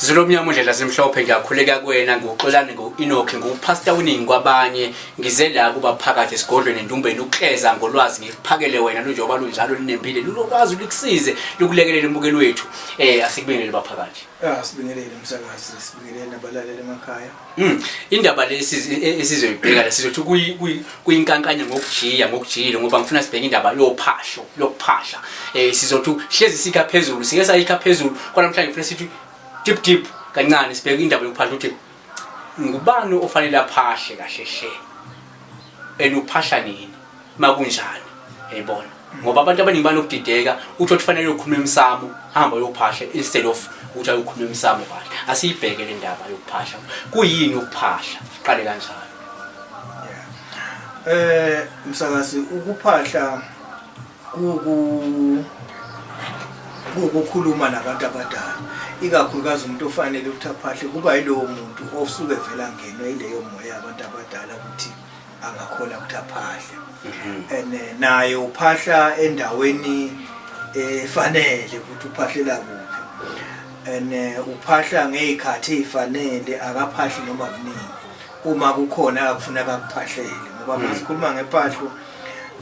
Zulu omnyama undlela zimhlophe, ngiyakhuleka kuwena. Ngiwuxolane, ngiwu-Enoch, ngiwuphasta uningi kwabanye. Ngize la kuba phakathi esigodlweni endumbeni ukukleza ngolwazi, ngikuphakele wena lunjengoba lunjalo, lunembile, lulokwazi likusize, lukulekelele umbukeli wethu. Asikubingelele baphakathi. Ah, sibingelele umsakazi, sibingelele nabalaleli emakhaya. Indaba le esizoyibheka la, sizothi kuyinkankanya ngokujiya ngokujiyile, ngoba ngifuna sibheke indaba yophahlo, lokuphahla. Sizothi hlezi sikha phezulu, sike sayikha phezulu, kodwa namhlanje ngifuna sithi deep deep kancane, sibheke indaba yokuphahla, ukuthi ngubani ofanele aphahle kahle hle, and uphahla nini, makunjani, yayibona, ngoba abantu abaningi banokudideka, uthi kufanele uyokhuluma emsamo, hamba uyophahla, instead of ukuthi ayokhuluma emsamo kahle. Asiyibheke le ndaba yokuphahla. Kuyini ukuphahla? Qale kanjalo. Msakazi, ukuphahla kukukhuluma nabantu abadala, ikakhulukazi umuntu ofanele ukuthi aphahle kuba yilowo muntu osuke vele angenwe yileyo moya yabantu abadala ukuthi angakhona ukuthi aphahle. And naye uphahla endaweni efanele ukuthi uphahlela kuphi, and uphahla ngezikhathi ezifanele, akaphahli noma kuningi uma kukhona akufuneka akuphahlele, ngoba masikhuluma ngephahlo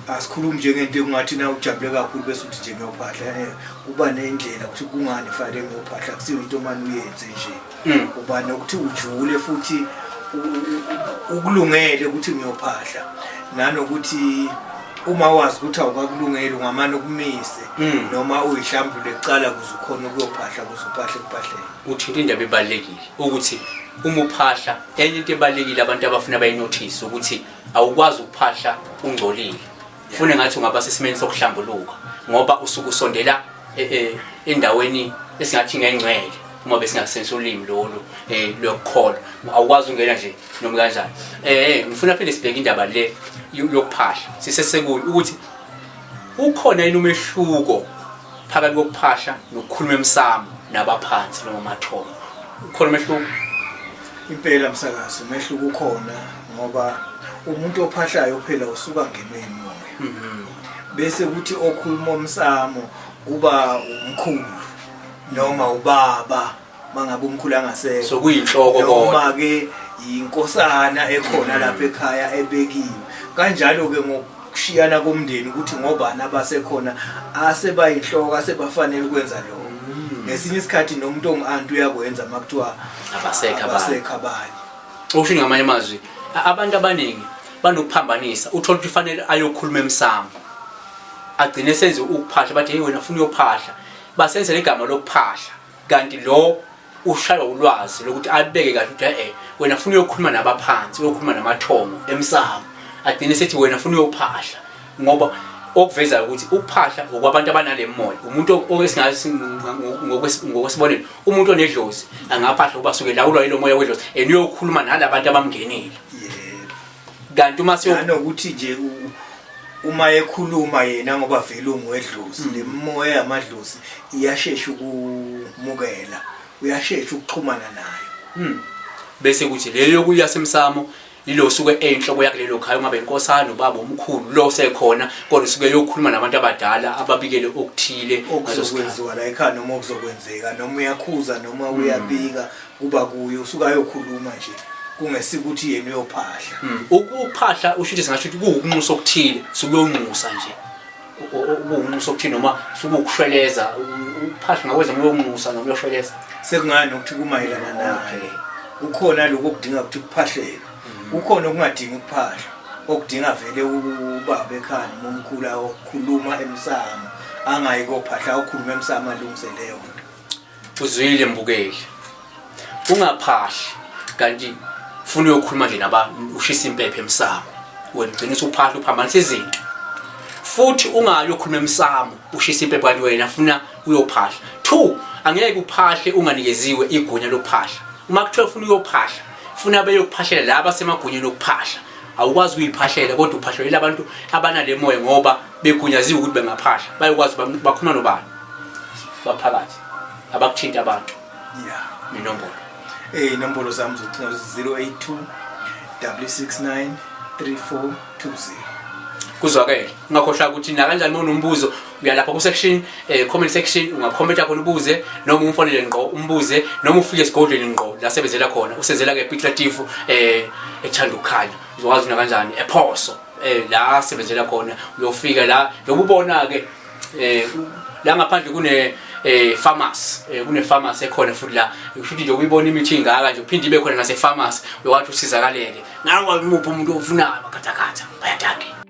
asikhulumi njengento engathi na ujabule kakhulu bese uthi nje ngiyophahla. Kuba nendlela ukuthi kungani fanele ngiyophahla, kusiyo into omane uyenze nje. Uba nokuthi ujule futhi ukulungele ukuthi ngiyophahla, nanokuthi uma wazi ukuthi awukakulungeli ungamane ukumise noma uyihlambule kuqala ukuze ukhone ukuyophahla, ukuze uphahle kuphahlele. Uthinta indaba ebalulekile ukuthi uma uphahla, enye into ebalulekile abantu abafuna bayinothise ukuthi awukwazi ukuphahla ungcolile. Funa ngathi ungaba sesimeni sokuhlambuluka, ngoba usuke usondela endaweni esingathi ngengcwele, uma besingakusebenzisa ulimi lolu lokukholwa. Awukwazi ungena nje noma kanjani. Ngifuna phinde sibheke indaba le yokuphahla sisesekuyo, ukuthi ukhona yini umehluko phakathi kokuphahla nokukhuluma emsamo nabaphansi noma amathongo? Ukhona umehluko? Impela msakazi, umehluko ukhona, ngoba umuntu ophahlayo phela usuka ngenwe imoya, bese kuthi okhuluma omsamo kuba umkhulu noma ubaba mangabe umkhulu angasekho. So kuyinhloko. Noma ke yinkosana ekhona lapha ekhaya ebekiwe kanjalo ke, ngokushiyana komndeni ukuthi ngobani abasekhona asebayinhloko asebafanele ukwenza lokho. Ngesinye isikhathi nomuntu ongu-anti uyakwenza uma kuthiwa abasekho abanye. Abasekho abanye. Okusho ngamanye amazwi, abantu abaningi banokuphambanisa, uthola ukuthi fanele ayokhuluma emsamo, agcine senze ukuphahla, bathi, "Hey wena, ufuna uyophahla," basenzela igama lokuphahla, kanti lo ushaywa ulwazi lokuthi alibeke kahle ukuthi wena ufuna uyokhuluma nabaphansi, uyokhuluma namathongo emsamo, agcine sethi wena ufuna uyophahla, ngoba okuvezayo ukuthi ukuphahla okwabantu abanale moya, umuntu okesingathi ngokwesibonelo umuntu onedlozi angaphahla, kuba suke lawulwa yilo moya wedlozi and uyokhuluma nalabantu abamngenile. Kanti uma siyo Nanokuthi nje uma ekhuluma yena, ngoba vele ungwedlozi, le moya yamadlozi iyashesha ukumukela, uyashesha ukuxhumana nayo. Bese kuthi leyo yokuya semsamo yilo suke eyinhloko yakulelo khaya, ungabe inkosana, ubaba omkhulu lo sekhona, kodwa usuke eyokhuluma nabantu abadala, ababikele okuthile ngaso sikhathi. Okuzokwenziwa la ekhaya noma okuzokwenzeka, noma uyakhuza noma uyabika, kuba kuye usuke ayokhuluma nje, kungesikuthi yena uyophahla. Ukuphahla usho ukuthi singasho ukuthi kuwukunxusa okuthile, sukuyonxusa nje. Kuwukunxusa okuthile noma sukuwukushweleza ukuphahla, ngakwenza uma uyonxusa noma uyoshweleza. Sekungani nokuthi kumayelana naye, kukhona lokhu okudinga ukuthi kuphahlelwe, kukhona okungadingi ukuphahla, okudinga vele ubaba ekhaya noma umkhulu ayokhuluma emsamo, angayi kophahla, ayokhuluma emsamo, alungise leyo nto. Uzwile mbukeli, ungaphahli kanti ufuna uyokhuluma nje naba, ushisa impepho emsamo, wena ugcina usuphahla uphambanisa izinto. Futhi ungayi uyokhuluma emsamo ushisa impepho kanti wena funa uyophahla. Two, angeke uphahle unganikeziwe igunya lokuphahla. Uma kuthiwa ufuna uyophahla, funa beyokuphahlela laba semagunyeni okuphahla. Awukwazi ukuyiphahlela kodwa uphahlelela abantu abanale moya, ngoba begunyaziwe ukuthi bengaphahla, bayokwazi bakhuluma nobani baphakathi, abakuthinta abantu. Nenombolo. Inombolo zami zokucinga 082 669 3420. Kuzwakele. Ungakhohlwa ukuthi nakanjani uma unombuzo. Uyalapha ku section comment section, ungakhomenta khona ubuze, noma umfonele ngqo umbuze, noma ufike esigodlweni ngqo la sebenzela khona. Usenzela ke Piet Retief, ethanda ukukhanya, uzokwazi na kanjani ephoso la sebenzela khona. Uyofika la nobubona ke la ngaphandle kune pharmacy, kune pharmacy ekhona futhi la. Kusho nje ukuyibona imithi ingaka nje, uphinde ibe khona nase pharmacy, uyokwathi usizakaleke nawe. Umuphi umuntu ofunayo? Makhathakhatha, bayadake.